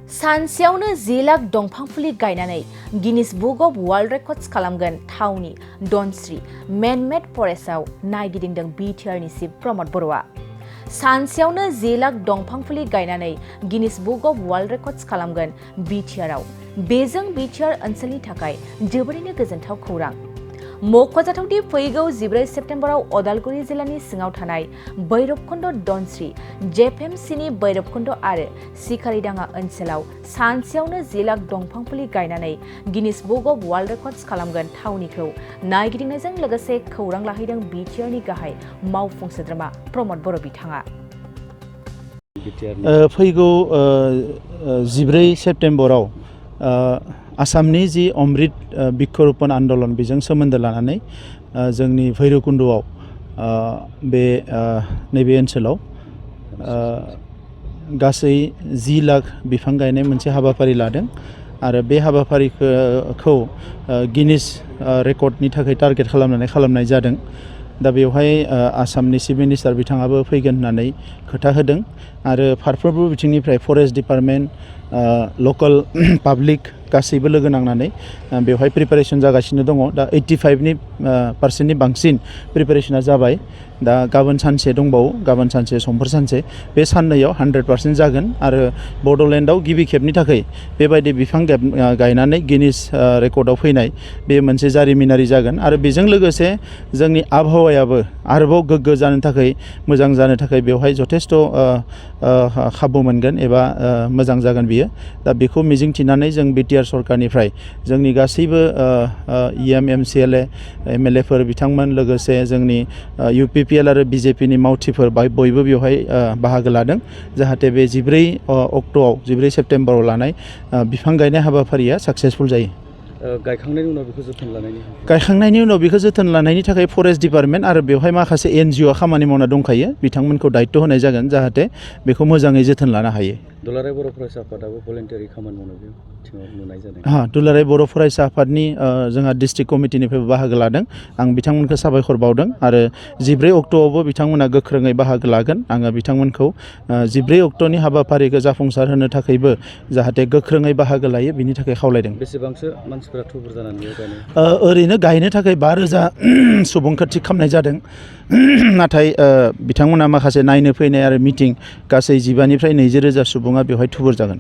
सानसेयावनो 10 लाख दंफां फुलि गायनानै Guinness book of world records खालामगोन थावनि डनस्रि मेन-मेड फरेस्टआव नायगिदिंदों बिटिआरनि चिफ प्रमद बर'आ। सानसेयावनो 10 लाख दंफां फुलि गायनानै Guinness book of world records खालामगोन बिटिआरआव। बेजों बिटिआर ओनसोलनि थाखाय जोबोरैनो गोजोनथाव खौरां। मख'जाथावदि फैगौ 14 सेप्तेम्बराव अदालगुरि जिल्लानि सिङाव थानाय भैरबकुन्द डनस्रि जेफएमसिनि भैरबकुन्द आरो सिकारिडाङा ओनसोलाव सानसेयावनो 10 लाख दंफां फुलि गायनानै Guinness book of world records खालामगोन थावनिखौ नायगिदिंनायजों लोगोसे खौरां लाहैदों बिटिआरनि गाहाय मावफुं सोद्रोमा प्रमद बर' बिथाङा। फैगौ 14 सेप्तेम्बराव आसामनि जि अमृत बिक्षरपन आन्दलन बेजों सोमोन्दो लानानै जोंनि भैरबकुन्दआव नैबे ओनसोलाव गासै 10 लाख बिफां गायनाय मोनसे हाबाफारि लादों आरो बे हाबाफारिखौ गिनिस रेकर्डनि थाखाय टारगेट खालामनाय जादों। दा बेवहाय आसामनि चिफ मिनिस्टार बिथाङाबो फैगोन होननानै खोथा होदों आरो फारफ्रोमबो बिथिंनिफ्राय फरेस्ट डिपार्टमेन्ट लकेल पाब्लिक गासैबो लोगो नांनानै बेवहाय प्रिपारेसन जागासिनो दङ। दा 85% बांसिन प्रिपारेसना जाबाय। दा गाबोन सानसे दंबावो, गाबोन सानसे समफोर सानसे, बे साननैयाव 100% जागोन आरो बड'लेण्डआव गिबि खेबनि थाखाय बेबायदि बिफां गायनानै गिनिस रेकर्डआव फैनाय बे मोनसे जारिमिनारि जागोन आरो बेजों लोगोसे जोंनि आबहावायाबो आरोबाव गोग्गो जानो थाखाय, मोजां जानो थाखाय बेवहाय जथेस्थ' खाबु मोनगोन एबा मोजां जागोन बियो। दा बेखौ मिजिंथिनानै जों बिटिआर सरकारनिफ्राय जोंनि गासैबो इएम एमसिएलए एमएलएफोर बिथांमोन लोगोसे जोंनि इउपिपिएल आरो बिजेपिनि मावथिफोर बयबो बेवहाय बाहागो लादों जाहाथे बे 14 सेप्तेम्बराव लानाय बिफां गायनाय हाबाफारिया साक्सेसफुल जायो। गायखांनायनि उनाव बेखौ जोथोन लानायनि थाखाय फरेस्ट डिपार्टमेन्ट आरो बेवहाय माखासे एनजिअ खामानि मावना दंखायो, बिथांमोनखौ दायित्व होनाय जागोन जाहाथे बेखौ मोजाङै जोथोन लानो हायो। दुलाराय बर' फरायसा आफादाबो भलेन्टियारि खामानि मावनाय बिथिङाव नुनाय जादों। दुलाराय बर' फरायसा आफादनि जोंहा डिस्ट्रिक्ट कमिटिनिफ्रायबो बाहागो लादों। आं बिथांमोनखौ साबायखर बावदों आरो 14 अक्ट'आवबो बिथांमोना गोख्रोङै बाहागो लागोन। आङो बिथांमोनखौ 14 अक्ट'नि हाबाफारिखौ जाफुंसार होनो थाखायबो जाहाथे गोख्रोङै बाहागो लायो बिनि थाखाय खावलायदों। बेसेबांसो मानसिफोरा थुबुर जानानै बेयाव गायनो? ओरैनो गायनो थाखाय 5,000 सुबुंखौ थिग खालामनाय जादों। नाथाय बिथांमोना माखासे नायनो फैनाय आरो मिटिं गासै 15,000 निफ्राय 20,000 सुबुङा बेवहाय थुबुर जागोन।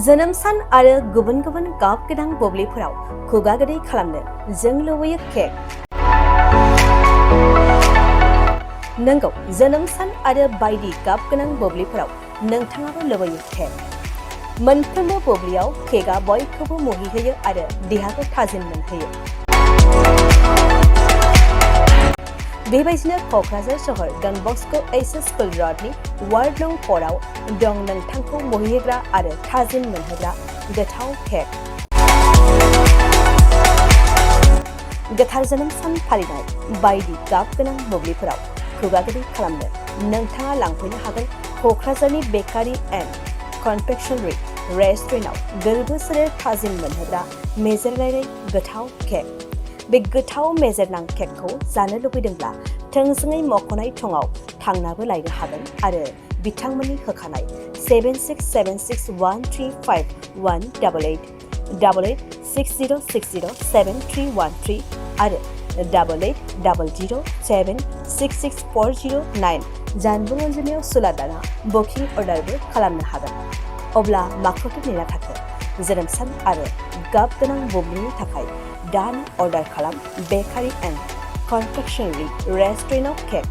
जोनोम सान आरो गुबुन गुबुन गाब गोनां बुब्लिफोराव खुगा गोदै खालामनो जों लुबैयो केक। नंगौ, जोनोम सान आरो बायदि गाब गोनां बुब्लिफोराव नोंथाङाबो लुबैयो केक। मोनफ्रोमबो बुब्लियाव केकआ बयखौबो मुहिहोयो आरो देहाखौ थाजिम मोनहोयो। बेबायदिनो क'क्राझार सहर डन बस्क' एच.एस. स्कुल र'डनि वार्ड नं 4 आव दं नोंथांखौ मुहिहोग्रा आरो थाजिम मोनहोग्रा गोथाव केक। गोथार जोनोम सान फालिनाय बायदि गाब गोनां बुब्लिफोराव खुगा गोदै खालामनो नोंथाङा लांफैनो हागोन क'क्राझारनि बेकारि एन्ड कनफेक्शनारि रेस्टुरेन्टआव गोरबो सोलेर थाजिम मोनहोग्रा मेजेरनाय गोथाव केक। बे गोथाव मेजेरनां केकखौ जानो लुबैदोंब्ला थोंजोङै मख'नाय थंआव थांनाबो लायनो हागोन आरो बिथांमोननि होखानाय 767601351888 8860607313 आरो 880007664009 जानबुं अनजिमायाव सुलादाना बुकिं अर्डारबो खालामनो हागोन। अब्ला माखौथो नेना थाखो? जोनोम सान आरो गाब गोनां बुब्लिनि थाखाय दानो अर्डार खालाम बेकारि एन्ड कनफेक्शनारि रेस्टुरेन्टआव केक।